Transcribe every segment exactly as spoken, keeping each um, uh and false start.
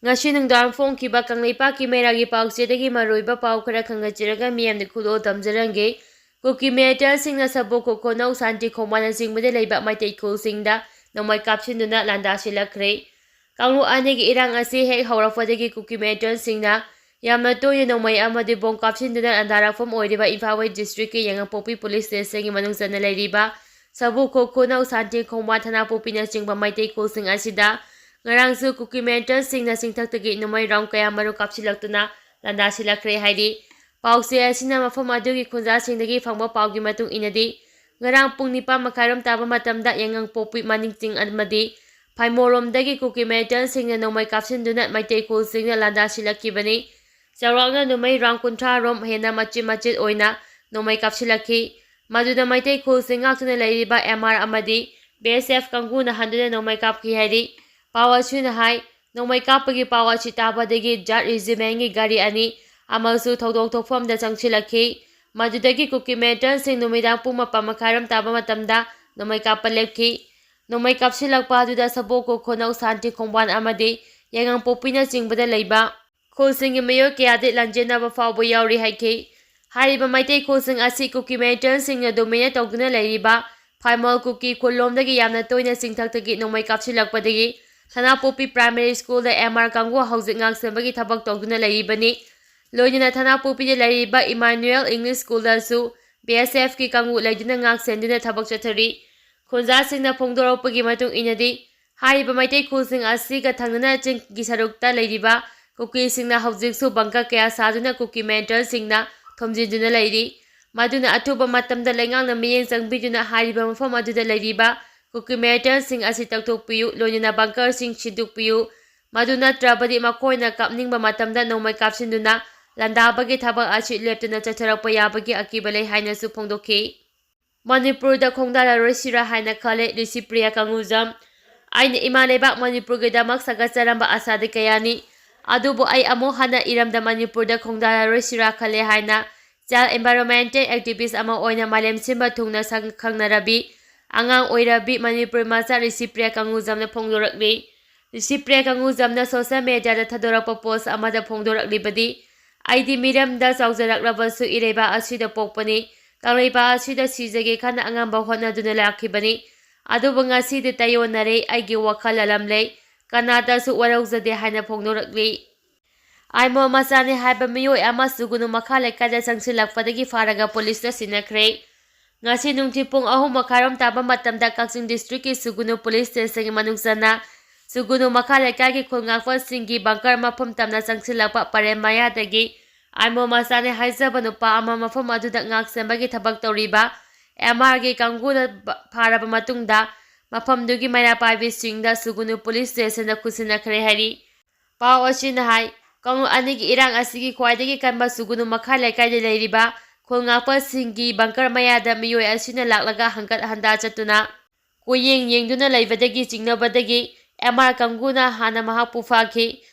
ꯉꯁꯤ ꯅꯨꯡꯗꯥꯡ ꯐꯣꯡꯈꯤꯕ ꯀꯪꯂꯩꯄꯥꯛꯀꯤ ꯃꯩꯔꯥꯒꯤ ꯄꯥꯎꯆꯦꯗꯒꯤ ꯃꯔꯨꯑꯣꯏꯕ ꯄꯥꯎ ꯈꯔ ꯈꯪꯍꯟꯖꯔꯒ ꯃꯤꯌꯥꯝꯗ ꯈꯨꯗꯣꯜ ꯇꯝꯖꯔꯝꯒꯦ꯫ ꯀꯨꯀꯤ ꯃꯤꯂꯤꯇꯦꯟꯁꯤꯡꯅ ꯁꯕꯣ ꯈꯣꯈꯣꯅꯧ ꯁꯥꯟꯇꯤ ꯈꯣꯡꯕꯥꯟꯅꯆꯤꯡꯕꯗ ꯂꯩꯕ ꯃꯩꯇꯩ ꯈꯨꯜꯁꯤꯡꯗ ꯅꯣꯡꯃꯩ ꯀꯥꯞꯁꯤꯟꯗꯨꯅ ꯂꯥꯟꯗꯥꯁꯤꯜꯂꯛꯈ꯭ꯔꯦ꯫ ꯀꯥꯡꯂꯨꯞ ꯑꯅꯤꯒꯤ ꯏꯔꯥꯡ ꯑꯁꯤ ꯍꯦꯛ ꯍꯧꯔꯛꯄꯗꯒꯤ ꯀꯨꯀꯤ ꯃꯤꯂꯤꯇꯦꯟꯁꯤꯡꯅ ꯌꯥꯝꯅ ꯇꯣꯏꯅ ꯅꯣꯡꯃꯩ ꯑꯃꯗꯤ ꯕꯣꯝ ꯀꯥꯞꯁꯤꯟꯗꯨꯅ ꯂꯥꯟꯗꯥꯔꯛꯐꯝ ꯑꯣꯏꯔꯤꯕ ꯏꯝꯐꯥꯜ ꯋꯦꯁ ꯗꯤꯁꯇ꯭ꯔꯤꯛꯀꯤ ꯌꯥꯏꯉꯪꯄꯣꯛꯄꯤ ꯄꯨꯂꯤꯁ ꯁ꯭ꯇꯦꯁꯟꯒꯤ ꯃꯅꯨꯡ ꯆꯟꯅ ꯂꯩꯔꯤꯕ ꯁꯕꯨ ꯈꯣꯈꯣꯅꯧ ꯁꯥꯟꯇꯤ ꯈꯣꯡꯕꯥꯟ ꯊꯅꯥꯄꯣꯛꯄꯤꯅꯆꯤꯡꯕ ꯃꯩꯇꯩ ꯈꯨꯜꯁꯤꯡ ꯑꯁꯤꯗ ꯉꯔꯥꯡꯁꯨ ꯀꯨꯀꯤ ꯃꯤꯂꯤꯇꯦꯟꯁꯤꯡꯅ ꯆꯤꯡꯊꯛꯇꯒꯤ ꯅꯣꯡꯃꯩ ꯔꯥꯎꯟ ꯀꯌꯥ ꯃꯔꯨ ꯀꯥꯞꯁꯤꯜꯂꯛꯇꯨꯅ ꯂꯥꯟꯗꯥꯁꯤꯜꯂꯛꯈ꯭ꯔꯦ ꯍꯥꯏꯔꯤ꯫ ꯄꯥꯎꯆꯦ ꯑꯁꯤꯅ ꯃꯐꯝ ꯑꯗꯨꯒꯤ ꯈꯨꯟꯖꯥꯁꯤꯡꯗꯒꯤ ꯐꯪꯕ ꯄꯥꯎꯒꯤ ꯃꯇꯨꯡ ꯏꯟꯅꯗꯤ, ꯉꯔꯥꯡ ꯄꯨꯡ ꯅꯤꯄꯥꯟ ꯃꯈꯥꯏꯔꯣꯝ ꯇꯥꯕ ꯃꯇꯝꯗ ꯌꯥꯏꯉꯪꯄꯣꯛꯄꯤ ꯃꯅꯤꯡ ꯆꯤꯡ ꯑꯃꯗꯤ ꯐꯥꯏꯃꯣꯔꯣꯝꯗꯒꯤ ꯀꯨꯀꯤ ꯃꯤꯂꯤꯇꯦꯟꯁꯤꯡꯅ ꯅꯣꯡꯃꯩ ꯀꯥꯞꯁꯤꯟꯗꯨꯅ ꯃꯩꯇꯩ ꯈꯨꯜꯁꯤꯡꯅ ꯂꯥꯟꯗꯥꯁꯤꯜꯂꯛꯈꯤꯕꯅꯤ꯫ ꯆꯥꯎꯔꯥꯛꯅ ꯅꯣꯡꯃꯩ ꯔꯥꯎꯟ ꯀꯨꯟꯊ꯭ꯔꯥ ꯔꯣꯝ ꯍꯦꯟꯅ ꯃꯆꯤꯠ ꯃꯆꯤꯠ ꯑꯣꯏꯅ ꯅꯣꯡꯃꯩ ꯀꯥꯞꯁꯤꯜꯂꯛꯈꯤ꯫ ꯃꯗꯨꯗ ꯃꯩꯇꯩ ꯈꯨꯜꯁꯤꯡ ꯉꯥꯛꯇꯨꯅ ꯂꯩꯔꯤꯕ ꯑꯦꯝ ꯑꯥꯔ ꯑꯃꯗꯤ ꯕꯤ ꯑꯦꯁ ꯑꯦꯐ ꯀꯥꯡꯕꯨꯅ ꯍꯟꯗꯨꯅ ꯅꯣꯡꯃꯩ ꯀꯥꯞꯈꯤ ꯍꯥꯏꯔꯤ꯫ ꯄꯥꯎ ꯑꯁꯤꯅ ꯍꯥꯏ, ꯅꯣꯡꯃꯩ ꯀꯥꯞꯄꯒꯤ ꯄꯥꯎ ꯑꯁꯤ ꯇꯥꯕꯗꯒꯤ ꯖꯥꯠ ꯔꯦꯖꯤꯃꯦꯟꯒꯤ ꯒꯥꯔꯤ ꯑꯅꯤ ꯑꯃꯁꯨ ꯊꯧꯗꯣꯛ ꯊꯣꯛꯐꯝꯗ ꯆꯪꯁꯤꯜꯂꯛꯈꯤ꯫ ꯃꯗꯨꯗꯒꯤ ꯀꯨꯀꯤ ꯃꯤꯂꯤꯇꯦꯟꯁꯤꯡ ꯅꯨꯃꯤꯗꯥꯡ ꯄꯨꯡ ꯃꯥꯄꯟ ꯃꯈꯥꯏꯔꯣꯝ ꯇꯥꯕ ꯃꯇꯝꯗ ꯅꯣꯡꯃꯩ ꯀꯥꯞꯄ ꯂꯦꯞꯈꯤ꯫ ꯅꯣꯡꯃꯩ ꯀꯥꯞꯁꯤꯜꯂꯛꯄ ꯑꯗꯨꯗ ꯁꯕꯣ ꯈꯣꯈꯣꯅꯧ ꯁꯥꯟꯇꯤ ꯈꯣꯡꯕꯥꯟ ꯑꯃꯗꯤ ꯌꯥꯏꯉꯪꯄꯣꯛꯄꯤꯅꯆꯤꯡꯕꯗ ꯂꯩꯕ ꯈꯨꯜꯁꯤꯡꯒꯤ ꯃꯤꯑꯣꯏ ꯀꯌꯥꯗꯤ ꯂꯥꯟꯖꯦꯟꯅꯕ ꯐꯥꯎꯕ ꯌꯥꯎꯔꯤ ꯍꯥꯏꯈꯤ꯫ ꯍꯥꯏꯔꯤꯕ ꯃꯩꯇꯩ ꯈꯨꯜꯁꯤꯡ ꯑꯁꯤ ꯀꯨꯀꯤ ꯃꯤꯂꯤꯇꯦꯟꯁꯤꯡꯅ ꯗꯣꯃꯤꯅꯦꯠ ꯇꯧꯗꯨꯅ ꯂꯩꯔꯤꯕ ꯐꯥꯏꯃꯣꯜ ꯀꯨꯀꯤ ꯈꯨꯜꯂꯣꯝꯗꯒꯤ ꯌꯥꯝꯅ ꯇꯣꯏꯅ ꯆꯤꯡꯊꯛꯇꯒꯤ ꯅꯣꯡꯃꯩ ꯀꯥꯞꯁꯤꯜꯂꯛꯄꯗꯒꯤ ꯁꯅꯥꯄꯣꯛꯄꯤ ꯄ꯭ꯔꯥꯏꯃꯥꯔꯤ ꯁ꯭ꯀꯨꯜꯗ ꯑꯦꯝ ꯑꯥꯔ ꯀꯥꯡꯕꯨ ꯍꯧꯖꯤꯛ ꯉꯥꯛ ꯁꯦꯟꯕꯒꯤ ꯊꯕꯛ ꯇꯧꯗꯨꯅ ꯂꯩꯔꯤꯕꯅꯤ꯫ ꯂꯣꯏꯅꯅ ꯊꯅꯥꯄꯣꯛꯄꯤꯗ ꯂꯩꯔꯤꯕ ꯏꯃꯥꯅꯨꯑꯦꯜ ꯏꯪꯂꯤꯁ ꯁ꯭ꯀꯨꯜꯗꯁꯨ ꯕꯤ ꯑꯦꯁ ꯑꯦꯐꯀꯤ ꯀꯥꯡꯕꯨ ꯂꯩꯗꯨꯅ ꯉꯥꯛ ꯁꯦꯟꯗꯨꯅ ꯊꯕꯛ ꯆꯠꯊꯔꯤ꯫ ꯈꯨꯟꯖꯥꯁꯤꯡꯅ ꯐꯣꯡꯗꯣꯔꯛꯄꯒꯤ ꯃꯇꯨꯡ ꯏꯟꯅꯗꯤ, ꯍꯥꯏꯔꯤꯕ ꯃꯩꯇꯩ ꯈꯨꯜꯁꯤꯡ ꯑꯁꯤꯒ ꯊꯪꯅꯅ ꯆꯤꯡꯒꯤ ꯁꯔꯨꯛꯇ ꯂꯩꯔꯤꯕ ꯀꯨꯀꯤꯁꯤꯡꯅ ꯍꯧꯖꯤꯛꯁꯨ ꯕꯪꯀꯔ ꯀꯌꯥ ꯁꯥꯗꯨꯅ ꯀꯨꯀꯤ ꯃꯤꯂꯤꯇꯦꯟꯁꯤꯡꯅ ꯊꯣꯝꯖꯤꯟꯗꯨꯅ ꯂꯩꯔꯤ꯫ ꯃꯗꯨꯅ ꯑꯊꯨꯕ ꯃꯇꯝꯗ ꯂꯩꯉꯥꯛꯅ ꯃꯤꯠꯌꯦꯡ ꯆꯪꯕꯤꯗꯨꯅ ꯍꯥꯏꯔꯤꯕ ꯃꯐꯝ ꯑꯗꯨꯗ ꯂꯩꯔꯤꯕ ꯀꯨꯀꯤ ꯃꯤꯂꯤꯇꯦꯟꯁꯤꯡ ꯑꯁꯤ ꯇꯧꯊꯣꯛꯄꯤꯌꯨ, ꯂꯣꯏꯅꯅ ꯕꯪꯀꯔꯁꯤꯡ ꯁꯤꯟꯗꯣꯛꯄꯤꯌꯨ꯫ ꯃꯗꯨ ꯅꯠꯇ꯭ꯔꯕꯗꯤ ꯃꯈꯣꯏꯅ ꯀꯥꯞꯅꯤꯡꯕ ꯃꯇꯝꯗ ꯅꯣꯡꯃꯩ ꯀꯥꯞꯁꯤꯟꯗꯨꯅ ꯂꯥꯟꯗꯥꯕꯒꯤ ꯊꯕꯛ ꯑꯁꯤ ꯂꯦꯞꯇꯅ ꯆꯠꯊꯔꯛꯄ ꯌꯥꯕꯒꯤ ꯑꯀꯤꯕ ꯂꯩ ꯍꯥꯏꯅꯁꯨ ꯐꯣꯡꯗꯣꯛꯈꯤ꯫ ꯃꯅꯤꯄꯨꯔꯗ ꯈꯣꯡꯗꯥꯔꯔꯣꯏꯁꯤꯔꯥ ꯍꯥꯏꯅ ꯈꯜꯂꯦ, ꯂꯨꯁꯤꯄ꯭ꯔꯤꯌꯥ ꯀꯪꯒꯨꯖꯝ꯫ ꯑꯩꯅ ꯏꯃꯥ ꯂꯩꯕꯥꯛ ꯃꯅꯤꯄꯨꯔꯒꯤꯗꯃꯛ ꯁꯥꯒꯠꯆꯔꯝꯕ ꯑꯁꯥꯗꯤ ꯀꯌꯥꯅꯤ, ꯑꯗꯨꯕꯨ ꯑꯩ ꯑꯃꯨꯛ ꯍꯟꯅ ꯏꯔꯝꯗꯝ ꯃꯅꯤꯄꯨꯔꯗ ꯈꯣꯡꯗꯥꯔꯔꯣꯏꯁꯤꯔꯥ ꯈꯜꯂꯦ ꯍꯥꯏꯅ ꯆꯥꯏꯜ ꯑꯦꯟꯚꯥꯏꯔꯣꯟꯃꯦꯟꯇꯦꯜ ꯑꯦꯛꯇꯤꯚꯤꯁ ꯑꯃ ꯑꯣꯏꯅ ꯃꯥꯂꯦꯝ ꯁꯤꯟꯕ ꯊꯨꯡꯅ ꯁꯛ ꯈꯪꯅꯔꯕꯤ ꯑꯉꯥꯡ ꯑꯣꯏꯔꯕꯤ ꯃꯅꯤꯄꯨꯔ ꯃꯆꯥ ꯂꯨꯁꯤꯄ꯭ꯔꯤꯌꯥ ꯀꯪꯒꯨꯖꯝꯅ ꯐꯣꯡꯗꯣꯔꯛꯂꯤ꯫ ꯔꯤꯁꯤꯄ꯭ꯔꯤꯌꯥ ꯀꯪꯒꯨꯖꯝꯅ ꯁꯣꯁꯤꯌꯦꯜ ꯃꯦꯗꯤꯌꯥꯗ ꯊꯥꯗꯣꯔꯛꯄ ꯄꯣꯁ ꯑꯃꯗ ꯐꯣꯡꯗꯣꯔꯛꯂꯤꯕꯗꯤ, "ꯑꯩꯗꯤ ꯃꯤꯔꯝꯗ ꯆꯥꯎꯖꯔꯛꯂꯕꯁꯨ ꯏꯔꯩꯕꯥꯛ ꯑꯁꯤꯗ ꯄꯣꯛꯄꯅꯤ꯫ ꯀꯪꯂꯩꯄꯥꯛ ꯑꯁꯤꯗ ꯁꯤꯖꯒꯦ ꯈꯟꯅ ꯑꯉꯝꯕ ꯍꯣꯠꯅꯗꯨꯅ ꯂꯥꯛꯈꯤꯕꯅꯤ꯫ ꯑꯗꯨꯕꯨ ꯉꯁꯤꯗꯤ ꯇꯥꯏꯌꯣꯟꯅꯔꯦ꯫ ꯑꯩꯒꯤ ꯋꯥꯈꯜ ꯑꯂꯝ ꯂꯩ꯫ ꯀꯅꯥꯗꯁꯨ ꯋꯥꯔꯧꯖꯗꯦ" ꯍꯥꯏꯅ ꯐꯣꯡꯗꯣꯔꯛꯂꯤ꯫ ꯑꯥꯏꯃꯣꯜ ꯃꯆꯥꯅꯤ ꯍꯥꯏꯕ ꯃꯤꯑꯣꯏ ꯑꯃ ꯁꯨꯒꯨꯅꯨ ꯃꯈꯥ ꯂꯩꯀꯥꯏꯗ ꯆꯪꯁꯤꯜꯂꯛꯄꯗꯒꯤ ꯐꯥꯔꯒ ꯄꯨꯂꯤꯁꯇ ꯁꯤꯟꯅꯈ꯭ꯔꯦ꯫ ꯉꯁꯤ ꯅꯨꯡꯊꯤꯜ ꯄꯨꯡ ꯑꯍꯨꯝ ꯃꯈꯥꯏꯔꯣꯝ ꯇꯥꯕ ꯃꯇꯝꯗ ꯀꯛꯆꯤꯡ ꯗꯤꯁꯇ꯭ꯔꯤꯛꯀꯤ ꯁꯨꯒꯨꯅꯨ ꯄꯨꯂꯤꯁ ꯁ꯭ꯇꯦꯁꯟꯒꯤ ꯃꯅꯨꯡ ꯆꯟꯅ ꯁꯨꯒꯨꯅꯨ ꯃꯈꯥ ꯂꯩꯀꯥꯏꯒꯤ ꯈꯨꯜ ꯉꯥꯛꯄꯁꯤꯡꯒꯤ ꯕꯪꯀꯔ ꯃꯐꯝ ꯇꯝꯅ ꯆꯪꯁꯤꯜꯂꯛꯄ ꯄꯔꯦꯝ ꯃꯌꯥꯗꯒꯤ ꯑꯥꯏꯃꯣꯜ ꯃꯆꯥꯅꯤ ꯍꯥꯏꯖꯕ ꯅꯨꯄꯥ ꯑꯃ ꯃꯐꯝ ꯑꯗꯨꯗ ꯉꯥꯛ ꯁꯦꯟꯕꯒꯤ ꯊꯕꯛ ꯇꯧꯔꯤꯕ ꯑꯦꯝ ꯑꯥꯔꯒꯤ ꯀꯥꯡꯕꯨꯅ ꯕ-, ꯐꯥꯔꯕ ꯃꯇꯨꯡꯗ ꯃꯐꯝꯗꯨꯒꯤ ꯃꯩꯔꯥ ꯄꯥꯏꯕꯤꯁꯤꯡꯗ ꯁꯨꯒꯨꯅꯨ ꯄꯨꯂꯤꯁ ꯁ꯭ꯇꯦꯁꯟꯗ ꯈꯨꯠꯁꯤꯟꯅꯈ꯭ꯔꯦ ꯍꯥꯏꯔꯤ꯫ ꯄꯥꯎ ꯑꯁꯤꯅ ꯍꯥꯏ, ꯀꯥꯡꯂꯨꯞ ꯑꯅꯤꯒꯤ ꯏꯔꯥꯡ ꯑꯁꯤꯒꯤ ꯈ꯭ꯋꯥꯏꯗꯒꯤ ꯀꯟꯕ ꯁꯨꯒꯨꯅꯨ ꯃꯈꯥ ꯂꯩꯀꯥꯏꯗ ꯂꯩꯔꯤꯕ ꯈꯨꯜ ꯉꯥꯛꯄꯁꯤꯡꯒꯤ ꯕꯪꯀꯔ ꯃꯌꯥꯗ ꯃꯤꯑꯣꯏ ꯑꯁꯤꯅ ꯂꯥꯛꯂꯒ ꯍꯪꯒꯠ ꯍꯟꯗꯥ ꯆꯠꯇꯨꯅ ꯀꯣꯏꯌꯦꯡ ꯌꯦꯡꯗꯨꯅ ꯂꯩꯕꯗꯒꯤ ꯆꯤꯡꯅꯕꯗꯒꯤ ꯑꯦꯝ ꯑꯥꯔ ꯀꯥꯡꯕꯨꯅ ꯍꯥꯟꯅ ꯃꯍꯥꯛꯄꯨ ꯐꯥꯈꯤ꯫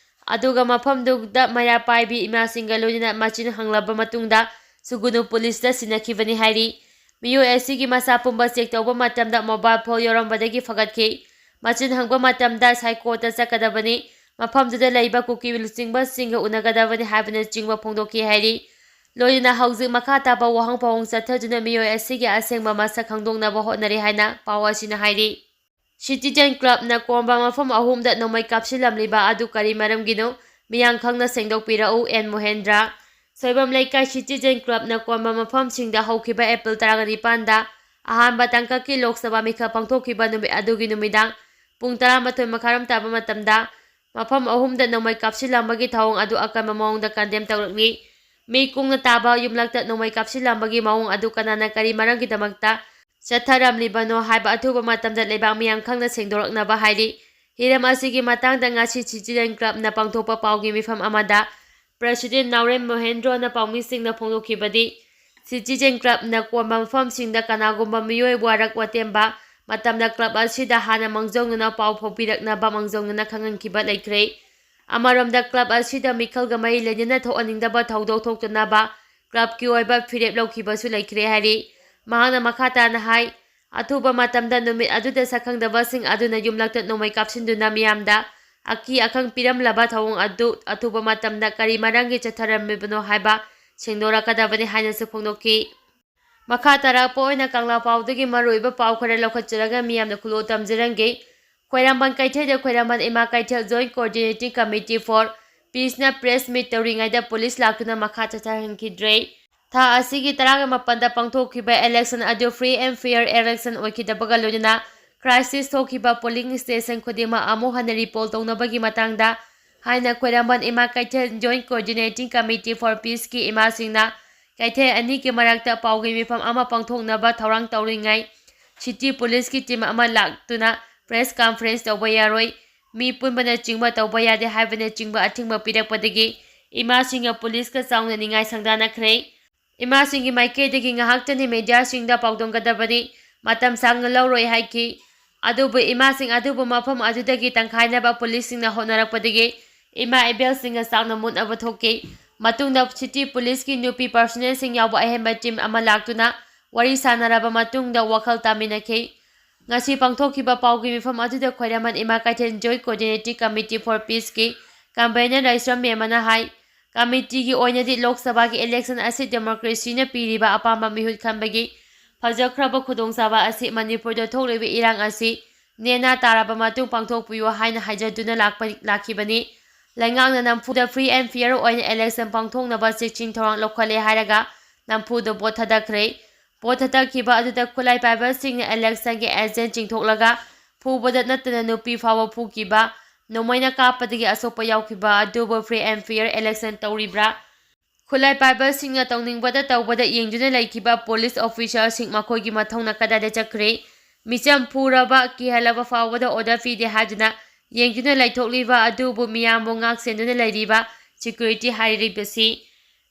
ꯑꯗꯨꯒ ꯃꯐꯝꯗꯨꯗ ꯃꯩꯔꯥ ꯄꯥꯏꯕꯤ ꯏꯃꯥꯁꯤꯡꯒ ꯂꯣꯏꯅꯅ ꯃꯆꯤꯟ ꯍꯪꯂꯕ ꯃꯇꯨꯡꯗ ꯁꯨꯒꯨꯅꯨ ꯄꯨꯂꯤꯁꯇ ꯁꯤꯟꯅꯈꯤꯕꯅꯤ ꯍꯥꯏꯔꯤ꯫ ꯃꯤꯑꯣꯏ ꯑꯁꯤꯒꯤ ꯃꯁꯥ ꯄꯨꯝꯕ ꯆꯦꯛ ꯇꯧꯕ ꯃꯇꯝꯗ ꯃꯣꯕꯥꯏꯜ ꯐꯣꯟ ꯌꯥꯎꯔꯝꯕꯗꯒꯤ ꯐꯒꯠꯈꯤ꯫ ꯃꯆꯤꯟ ꯍꯪꯕ ꯃꯇꯝꯗ ꯁꯥꯏꯀꯣꯠꯇ ꯆꯠꯀꯗꯕꯅꯤ, ꯃꯐꯝꯗꯨꯗ ꯂꯩꯕ ꯀꯨꯀꯤ ꯂꯨꯆꯤꯡꯕꯁꯤꯡꯒ ꯎꯅꯒꯗꯕꯅꯤ ꯍꯥꯏꯕꯅꯆꯤꯡꯕ ꯐꯣꯡꯗꯣꯛꯈꯤ ꯍꯥꯏꯔꯤ꯫ ꯂꯣꯏꯅꯅ ꯍꯧꯖꯤꯛ ꯃꯈꯥ ꯇꯥꯕ ꯋꯥꯍꯪ ꯄꯥꯎꯍꯪ ꯆꯠꯊꯗꯨꯅ ꯃꯤꯑꯣꯏ ꯑꯁꯤꯒꯤ ꯑꯁꯦꯡꯕ ꯃꯁꯛ ꯈꯪꯗꯣꯛꯅꯕ ꯍꯣꯠꯅꯔꯤ ꯍꯥꯏꯅ ꯄꯥꯎ ꯑꯁꯤꯅ ꯍꯥꯏꯔꯤ꯫ ꯁꯤꯇꯤꯖꯦꯟ ꯀ꯭ꯂꯕꯅ ꯀꯣꯟꯕ ꯃꯐꯝ ꯑꯍꯨꯝꯗ ꯅꯣꯡꯃꯩ ꯀꯥꯞꯁꯤꯜꯂꯝꯂꯤꯕ ꯑꯗꯨ ꯀꯔꯤ ꯃꯔꯝꯒꯤꯅꯣ? ꯃꯤꯌꯥꯝ ꯈꯪꯅ ꯁꯦꯡꯗꯣꯛꯄꯤꯔꯛꯎ, ꯑꯦꯟ ꯃꯣꯍꯦꯟꯗ꯭ꯔ꯫ ꯁꯣꯏꯕꯝ ꯂꯩꯀꯥꯏ ꯁꯤꯇꯤꯖꯦꯟ ꯀ꯭ꯂꯕꯅ ꯀꯣꯟꯕ ꯃꯐꯝꯁꯤꯡꯗ ꯍꯧꯈꯤꯕ ꯑꯦꯄ꯭ꯔꯤꯜ ꯇꯔꯥꯅꯤꯄꯥꯟꯗ ꯑꯍꯥꯟꯕ ꯇꯥꯡꯀꯛꯀꯤ ꯂꯣꯛ ꯁꯚꯥ ꯃꯤꯈꯜ ꯄꯥꯡꯊꯣꯛꯈꯤꯕ ꯅꯨꯃꯤꯠ ꯑꯗꯨꯒꯤ ꯅꯨꯃꯤꯗꯥꯡ ꯄꯨꯡ ꯇꯔꯥꯃꯥꯊꯣꯏ ꯃꯈꯥꯏꯔꯣꯝ ꯇꯥꯕ ꯃꯇꯝꯗ ꯃꯐꯝ ꯑꯍꯨꯝꯗ ꯅꯣꯡꯃꯩ ꯀꯥꯞꯁꯤꯜꯂꯝꯕꯒꯤ ꯊꯧꯑꯣꯡ ꯑꯗꯨ ꯑꯀꯟꯕ ꯃꯑꯣꯡꯗ ꯀꯟꯗꯦꯝ ꯇꯧꯔꯛꯂꯤ꯫ ꯃꯤ ꯀꯨꯡꯅ ꯇꯥꯕ ꯌꯨꯝꯂꯛꯇ ꯅꯣꯡꯃꯩ ꯀꯥꯞꯁꯤꯜꯂꯝꯕꯒꯤ ꯃꯑꯣꯡ ꯑꯗꯨ ꯀꯅꯥꯅ ꯀꯔꯤ ꯃꯔꯝꯒꯤꯗꯃꯛꯇ ꯆꯠꯊꯔꯝꯂꯤꯕꯅꯣ ꯍꯥꯏꯕ ꯑꯊꯨꯕ ꯃꯇꯝꯗ ꯂꯩꯕꯥꯛ ꯃꯤꯌꯥꯝ ꯈꯪꯅ ꯁꯦꯡꯗꯣꯔꯛꯅꯕ ꯍꯥꯏꯔꯤ꯫ ꯍꯤꯔꯝ ꯑꯁꯤꯒꯤ ꯃꯇꯥꯡꯗ ꯉꯁꯤ ꯁꯤꯇꯤꯖꯦꯟ ꯀ꯭ꯂꯕꯅ ꯄꯥꯡꯊꯣꯛꯄ ꯄꯥꯎꯒꯤ ꯃꯤꯐꯝ ꯑꯃꯗ ꯄ꯭ꯔꯦꯁꯤꯗꯦꯟ ꯅꯥꯎꯔꯦꯝ ꯃꯣꯍꯦꯟꯗ꯭ꯔꯣꯅ ꯄꯥꯎꯃꯤꯁꯤꯡꯗ ꯐꯣꯡꯗꯣꯛꯈꯤꯕꯗꯤ, ꯁꯤꯇꯤꯖꯦꯟ ꯀ꯭ꯂꯕꯅ ꯀꯣꯟꯕ ꯃꯐꯝꯁꯤꯡꯗ ꯀꯅꯥꯒꯨꯝꯕ ꯃꯤꯑꯣꯏ ꯋꯥꯔꯛ ꯋꯥꯇꯦꯝꯕ ꯃꯇꯝꯗ ꯀ꯭ꯂꯕ ꯑꯁꯤꯗ ꯍꯥꯟꯅ ꯃꯥꯡꯖꯧꯅꯅ ꯄꯥꯎ ꯐꯥꯎꯕꯤꯔꯛꯅꯕ ꯃꯥꯡꯖꯧꯅꯅ ꯈꯪꯍꯟꯈꯤꯕ ꯂꯩꯈ꯭ꯔꯦ꯫ ꯑꯃꯔꯣꯝꯗ ꯀ꯭ꯂꯕ ꯑꯁꯤꯗ ꯃꯤꯈꯜꯒ ꯃꯔꯤ ꯂꯩꯅꯅ ꯊꯣꯛꯍꯟꯅꯤꯡꯗꯕ ꯊꯧꯗꯣꯛ ꯊꯣꯛꯇꯅꯕ ꯀ꯭ꯂꯕꯀꯤ ꯑꯣꯏꯕ ꯐꯤꯔꯦꯞ ꯂꯧꯈꯤꯕꯁꯨ ꯂꯩꯈ꯭ꯔꯦ ꯍꯥꯏꯔꯤ꯫ ꯃꯍꯥꯛꯅ ꯃꯈꯥ ꯇꯥꯅ ꯍꯥꯏ, ꯑꯊꯨꯕ ꯃꯇꯝꯗ ꯅꯨꯃꯤꯠ ꯑꯗꯨꯗ ꯁꯛꯈꯪꯗꯕꯁꯤꯡ ꯑꯗꯨꯅ ꯌꯨꯝꯂꯛꯇ ꯅꯣꯡꯃꯩ ꯀꯥꯞꯁꯤꯟꯗꯨꯅ ꯃꯤꯌꯥꯝꯗ ꯑꯀꯤ ꯑꯈꯪ ꯄꯤꯔꯝꯂꯕ ꯊꯧꯑꯣꯡ ꯑꯗꯨ ꯑꯊꯨꯕ ꯃꯇꯝꯗ ꯀꯔꯤ ꯃꯔꯝꯒꯤ ꯆꯠꯊꯔꯝꯃꯤꯕꯅꯣ ꯍꯥꯏꯕ ꯁꯦꯡꯗꯣꯔꯛꯀꯗꯕꯅꯤ ꯍꯥꯏꯅꯁꯨ ꯐꯣꯡꯗꯣꯛꯈꯤ꯫ ꯃꯈꯥ ꯇꯥꯔꯛꯄ ꯑꯣꯏꯅ ꯀꯪꯂꯥ ꯄꯥꯎꯗꯒꯤ ꯃꯔꯨꯑꯣꯏꯕ ꯄꯥꯎ ꯈꯔ ꯂꯧꯈꯠꯆꯔꯒ ꯃꯤꯌꯥꯝꯅ ꯈꯨꯂꯣ ꯇꯝꯖꯔꯝꯒꯦ꯫ ꯈ꯭ꯋꯥꯏꯔꯝꯕꯟ ꯀꯩꯊꯦꯜꯗ ꯈ꯭ꯋꯥꯏꯔꯝꯕꯟ ꯏꯃꯥ ꯀꯩꯊꯦꯜ Joint Coordinating Committee for Peaceꯅ press meet ꯇꯧꯔꯤꯉꯩꯗ ꯄꯨꯂꯤꯁ ꯂꯥꯛꯇꯨꯅ ꯃꯈꯥ ꯆꯠꯊꯍꯟꯈꯤꯗ꯭ꯔꯦ꯫ ꯊꯥ ꯑꯁꯤꯒꯤ ꯇꯔꯥꯃꯥꯄꯟꯗ ꯄꯥꯡꯊꯣꯛꯈꯤꯕ election ꯑꯗꯨ free and fair election ꯑꯣꯏꯈꯤꯗꯕꯒ ꯂꯣꯏꯅꯅ crisis ꯊꯣꯛꯈꯤꯕ polling station ꯈꯨꯗꯤꯡꯃꯛ ꯑꯃꯨꯛ ꯍꯟꯅ repoll ꯇꯧꯅꯕꯒꯤ ꯃꯇꯥꯡꯗ ꯍꯥꯏꯅ ꯈ꯭ꯋꯥꯏꯔꯝꯕꯟ ꯏꯃꯥ ꯀꯩꯊꯦꯜ Joint Coordinating Committee for Peaceꯀꯤ ꯏꯃꯥꯁꯤꯡꯅ ꯀꯩꯊꯦꯜ ꯑꯅꯤꯒꯤ ꯃꯔꯛꯇ ꯄꯥꯎꯒꯤ ꯃꯤꯐꯝ ꯑꯃ ꯄꯥꯡꯊꯣꯛꯅꯕ ꯊꯧꯔꯥꯡ ꯇꯧꯔꯤꯉꯩ city policeꯀꯤ team ꯑꯃ ꯂꯥꯛꯇꯨꯅ press conference ꯇꯧꯕ ꯌꯥꯔꯣꯏ, ꯃꯤ ꯄꯨꯟꯕꯅꯆꯤꯡꯕ ꯇꯧꯕ ꯌꯥꯗꯦ ꯍꯥꯏꯕꯅꯆꯤꯡꯕ ꯑꯊꯤꯡꯕ ꯄꯤꯔꯛꯄꯗꯒꯤ ꯏꯃꯥꯁꯤꯡꯒ ꯄꯨꯂꯤꯁꯀ ꯆꯥꯎꯅ ꯅꯤꯡꯉꯥꯏ ꯁꯪꯗꯥꯅꯈ꯭ꯔꯦ꯫ ꯏꯃꯥꯁꯤꯡꯒꯤ ꯃꯥꯏꯀꯩꯗꯒꯤ ꯉꯥꯏꯍꯥꯛꯇꯅꯤ mediaꯁꯤꯡꯗ ꯄꯥꯎꯗꯝꯒꯗꯕꯅꯤ, ꯃꯇꯝ ꯁꯥꯡꯅ ꯂꯧꯔꯣꯏ ꯍꯥꯏꯈꯤ꯫ ꯑꯗꯨꯕꯨ ꯏꯃꯥꯁꯤꯡ ꯑꯗꯨꯕꯨ ꯃꯐꯝ ꯑꯗꯨꯗꯒꯤ ꯇꯪꯈꯥꯏꯅꯕ ꯄꯨꯂꯤꯁꯁꯤꯡꯅ ꯍꯣꯠꯅꯔꯛꯄꯗꯒꯤ ꯏꯃꯥ ꯏꯕꯦꯜꯁꯤꯡꯒ ꯆꯥꯎꯅ ꯃꯨꯠꯅꯕ ꯊꯣꯛꯈꯤ꯫ ꯃꯇꯨꯡꯗ city policeꯀꯤ ꯅꯨꯄꯤ personnelꯁꯤꯡ ꯌꯥꯎꯕ ꯑꯍꯦꯟꯕ team ꯑꯃ ꯂꯥꯛꯇꯨꯅ ꯋꯥꯔꯤ ꯁꯥꯅꯔꯕ ꯃꯇꯨꯡꯗ ꯋꯥꯈꯜ ꯇꯥꯃꯤꯟꯅꯈꯤ꯫ ꯉꯁꯤ ꯄꯥꯡꯊꯣꯛꯈꯤꯕ ꯄꯥꯎꯒꯤ ꯃꯤꯐꯝ ꯑꯗꯨꯗ ꯈ꯭ꯋꯥꯏꯔꯝꯕꯟ ꯏꯃꯥ ꯀꯩꯊꯦꯜ Joint Coordinating Committee for Peaceꯀꯤ convener ꯂꯥꯏꯁ꯭ꯔꯝ ꯃꯦꯝꯃꯅ ꯍꯥꯏ, committeeꯒꯤ ꯑꯣꯏꯅꯗꯤ ꯂꯣꯛ ꯁꯚꯥꯒꯤ election ꯑꯁꯤ democracyꯅ ꯄꯤꯔꯤꯕ ꯑꯄꯥꯝꯕ ꯃꯤꯍꯨꯠ ꯈꯟꯕꯒꯤ ꯐꯖꯈ꯭ꯔꯕ ꯈꯨꯗꯣꯡꯆꯥꯕ ꯑꯁꯤ ꯃꯅꯤꯄꯨꯔꯗ ꯊꯣꯛꯂꯤꯕ ꯏꯔꯥꯡ ꯑꯁꯤ ꯅꯦꯅꯥ ꯇꯥꯔꯕ ꯃꯇꯨꯡ ꯄꯥꯡꯊꯣꯛꯄꯤꯌꯨ ꯍꯥꯏꯅ ꯍꯥꯏꯖꯗꯨꯅ ꯂꯥꯛꯄ, ꯂꯥꯛꯈꯤꯕꯅꯤ꯫ ꯂꯩꯉꯥꯛꯅ ꯅꯝꯐꯨꯗ free and fair ꯑꯣꯏꯅ election ꯄꯥꯡꯊꯣꯛꯅꯕ ꯆꯦꯛꯁꯤꯟ ꯊꯧꯔꯥꯡ ꯂꯧꯈꯠꯂꯦ ꯍꯥꯏꯔꯒ ꯅꯝꯐꯨꯗ vote ꯊꯥꯗꯈ꯭ꯔꯦ꯫ Vote ꯊꯥꯗꯈꯤꯕ ꯑꯗꯨꯗ ꯈꯨꯠꯂꯥꯏ ꯄꯥꯏꯕꯁꯤꯡꯅ electionꯒꯤ agent ꯆꯤꯡꯊꯣꯛꯂꯒ ꯐꯨꯕꯗ ꯅꯠꯇꯅ ꯅꯨꯄꯤ ꯐꯥꯎꯕ ꯐꯨꯈꯤꯕ, ꯅꯣꯡꯃꯩꯅ ꯀꯥꯞꯄꯗꯒꯤ ꯑꯁꯣꯛꯄ ꯌꯥꯎꯈꯤꯕ ꯑꯗꯨꯕꯨ free and fair election ꯇꯧꯔꯤꯕ꯭ꯔꯥ? ꯈꯨꯠꯂꯥꯏ ꯄꯥꯏꯕꯁꯤꯡꯅ ꯇꯧꯅꯤꯡꯕꯗ ꯇꯧꯕꯗ ꯌꯦꯡꯗꯨꯅ ꯂꯩꯈꯤꯕ police officerꯁꯤꯡ ꯃꯈꯣꯏꯒꯤ ꯃꯊꯧꯅ ꯀꯗꯥꯏꯗ ꯆꯠꯈ꯭ꯔꯦ? ꯃꯤꯆꯝ ꯐꯨꯔꯕ, ꯀꯤꯍꯜꯂꯕ ꯐꯥꯎꯕꯗ order ꯄꯤꯗꯦ ꯍꯥꯏꯗꯨꯅ ꯌꯦꯡꯗꯨꯅ ꯂꯩꯊꯣꯛꯂꯤꯕ ꯑꯗꯨꯕꯨ ꯃꯤꯌꯥꯝꯕꯨ ꯉꯥꯛ ꯁꯦꯟꯗꯨꯅ ꯂꯩꯔꯤꯕ security ꯍꯥꯏꯔꯤꯕꯁꯤ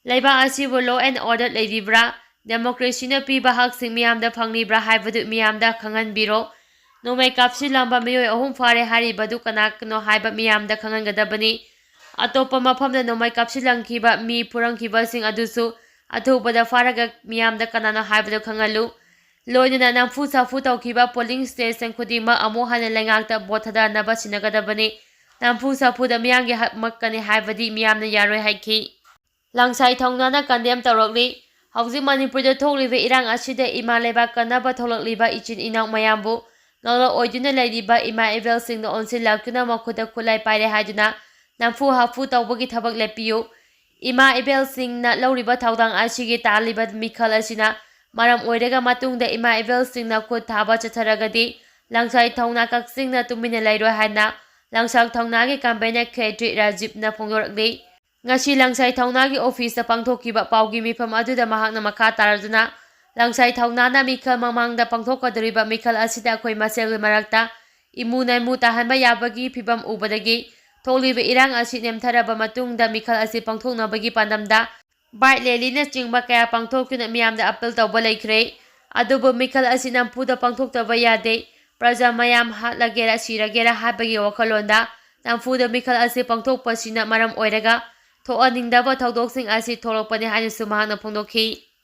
ꯂꯩꯕꯥꯛ ꯑꯁꯤꯕꯨ law and order ꯂꯩꯔꯤꯕ꯭ꯔꯥ? Democracyꯅ ꯄꯤꯕ ꯍꯛꯁꯤꯡ ꯃꯤꯌꯥꯝꯗ ꯐꯪꯂꯤꯕ꯭ꯔꯥ ꯍꯥꯏꯕꯗꯨ ꯃꯤꯌꯥꯝꯗ ꯈꯪꯍꯟꯕꯤꯔꯣ꯫ ꯅꯣꯡꯃꯩ ꯀꯥꯞꯁꯤꯜꯂꯝꯕ ꯃꯤꯑꯣꯏ ꯑꯍꯨꯝ ꯐꯥꯔꯦ ꯍꯥꯏꯔꯤꯕꯗꯨ ꯀꯅꯥꯅꯣ ꯍꯥꯏꯕ ꯃꯤꯌꯥꯝꯗ ꯈꯪꯍꯟꯒꯗꯕꯅꯤ꯫ ꯑꯇꯣꯞꯄ ꯃꯐꯝꯗ ꯅꯣꯡꯃꯩ ꯀꯥꯞꯁꯤꯜꯂꯝꯈꯤꯕ ꯃꯤ ꯐꯨꯔꯝꯈꯤꯕꯁꯤꯡ ꯑꯗꯨꯁꯨ ꯑꯊꯨꯕꯗ ꯐꯥꯔꯒ ꯃꯤꯌꯥꯝꯗ ꯀꯅꯥꯅꯣ ꯍꯥꯏꯕꯗꯨ ꯈꯪꯍꯜꯂꯨ꯫ ꯂꯣꯏꯅꯅ ꯅꯝꯐꯨ ꯁꯥꯐꯨ ꯇꯧꯈꯤꯕ polling station ꯈꯨꯗꯤꯡꯃꯛ ꯑꯃꯨꯛ ꯍꯟꯅ ꯂꯩꯉꯥꯛꯇ vote ꯊꯥꯗꯅꯕ ꯁꯤꯟꯅꯒꯗꯕꯅꯤ꯫ ꯅꯝꯐꯨ ꯁꯥꯐꯨꯗ ꯃꯤꯌꯥꯝꯒꯤ ꯍꯛ ꯃꯛꯀꯅꯤ ꯍꯥꯏꯕꯗꯤ ꯃꯤꯌꯥꯝꯅ ꯌꯥꯔꯣꯏ ꯍꯥꯏꯈꯤ꯫ ꯂꯪꯁꯥꯏ ꯊꯧꯅꯥꯅ condemn ꯇꯧꯔꯛꯂꯤ꯫ ꯍꯧꯖꯤꯛ ꯃꯅꯤꯄꯨꯔꯗ ꯊꯣꯛꯂꯤꯕ ꯏꯔꯥꯡ ꯑꯁꯤꯗ ꯏꯃꯥ ꯂꯩꯕꯥꯛ ꯀꯟꯅꯕ ꯊꯣꯛꯂꯛꯂꯤꯕ ꯏꯆꯤꯟ ꯏꯅꯥꯎ ꯃꯌꯥꯝꯕꯨ ꯉꯥꯛꯂꯛꯑꯣꯏꯗꯨꯅ ꯂꯩꯔꯤꯕ ꯏꯃꯥ ꯏꯕꯦꯜꯁꯤꯡꯅ ꯑꯣꯟꯁꯤꯜꯂꯛꯇꯨꯅ ꯃꯈꯨꯠꯇ ꯈꯨꯠꯂꯥꯏ ꯄꯥꯏꯔꯦ ꯍꯥꯏꯗꯨꯅ ꯅꯝꯐꯨ ꯍꯥꯐꯨ ꯇꯧꯕꯒꯤ ꯊꯕꯛ ꯂꯦꯞꯄꯤꯌꯨ꯫ ꯏꯃꯥ ꯏꯕꯦꯜꯁꯤꯡꯅ ꯂꯧꯔꯤꯕ ꯊꯧꯗꯥꯡ ꯑꯁꯤꯒꯤ ꯇꯥꯜꯂꯤꯕ ꯃꯤꯈꯜ ꯑꯁꯤꯅ ꯃꯔꯝ ꯑꯣꯏꯔꯒ ꯃꯇꯨꯡꯗ ꯏꯃꯥ ꯏꯕꯦꯜꯁꯤꯡꯅ ꯈꯨꯠ ꯊꯥꯕ ꯆꯠꯊꯔꯒꯗꯤ ꯂꯪꯁꯥꯏ ꯊꯧꯅꯥ ꯀꯛꯆꯤꯡꯅ ꯇꯨꯃꯤꯟꯅ ꯂꯩꯔꯣꯏ ꯍꯥꯏꯅ ꯂꯪꯁꯥꯏ ꯊꯧꯅꯥꯒꯤ convener ꯈꯦꯇ꯭ꯔꯤ ꯔꯥꯖꯤꯞꯅ ꯐꯣꯡꯗꯣꯔꯛꯂꯤ꯫ ꯉꯁꯤ ꯂꯪꯁꯥꯏ ꯊꯧꯅꯥꯒꯤ ꯑꯣꯐꯤꯁꯇ ꯄꯥꯡꯊꯣꯛꯈꯤꯕ ꯄꯥꯎꯒꯤ ꯃꯤꯐꯝ ꯑꯗꯨꯗ ꯃꯍꯥꯛꯅ ꯃꯈꯥ ꯇꯥꯔꯗꯨꯅ ꯂꯪꯁꯥꯏ ꯊꯧꯅꯥꯅ ꯃꯤꯈꯜ ꯃꯃꯥꯡꯗ ꯄꯥꯡꯊꯣꯛꯀꯗꯧꯔꯤꯕ ꯃꯤꯈꯜ ꯑꯁꯤꯗ ꯑꯩꯈꯣꯏ ꯃꯁꯦꯜꯒꯤ ꯃꯔꯛꯇ ꯏꯃꯨ ꯅꯩꯃꯨ ꯇꯥꯍꯟꯕ ꯌꯥꯕꯒꯤ ꯐꯤꯚꯝ ꯎꯕꯗꯒꯤ ꯊꯣꯛꯂꯤꯕ ꯏꯔꯥꯡ ꯑꯁꯤ ꯅꯦꯝꯊꯔꯕ ꯃꯇꯨꯡꯗ ꯃꯤꯈꯜ ꯑꯁꯤ ꯄꯥꯡꯊꯣꯛꯅꯕꯒꯤ ꯄꯥꯟꯗꯝꯗ bike rally ꯅꯆꯤꯡꯕ ꯀꯌꯥ ꯄꯥꯡꯊꯣꯛꯇꯨꯅ ꯃꯤꯌꯥꯝꯗ appeal ꯇꯧꯕ ꯂꯩꯈ꯭ꯔꯦ꯫ ꯑꯗꯨꯕꯨ ꯃꯤꯈꯜ ꯑꯁꯤ ꯅꯝꯐꯨꯗ ꯄꯥꯡꯊꯣꯛꯇꯕ ꯌꯥꯗꯦ꯫ ꯄ꯭ꯔꯖꯥ ꯃꯌꯥꯝ ꯍꯥꯠꯂꯒꯦꯔꯥ ꯁꯤꯔꯒꯦꯔꯥ ꯍꯥꯏꯕꯒꯤ ꯋꯥꯈꯜꯂꯣꯟꯗ ꯅꯝꯐꯨꯗ ꯃꯤꯈꯜ ꯑꯁꯤ ꯄꯥꯡꯊꯣꯛꯄꯁꯤꯅ ꯃꯔꯝ ꯑꯣꯏꯔꯒ ꯊꯣꯛꯍꯟꯅꯤꯡꯗꯕ ꯊꯧꯗꯣꯛꯁꯤꯡ ꯑꯁꯤ ꯊꯣꯛꯂꯛꯄꯅꯤ ꯍꯥꯏꯅꯁꯨ ꯃꯍꯥꯛꯅ ꯐꯣꯡꯗꯣꯛꯈꯤ꯫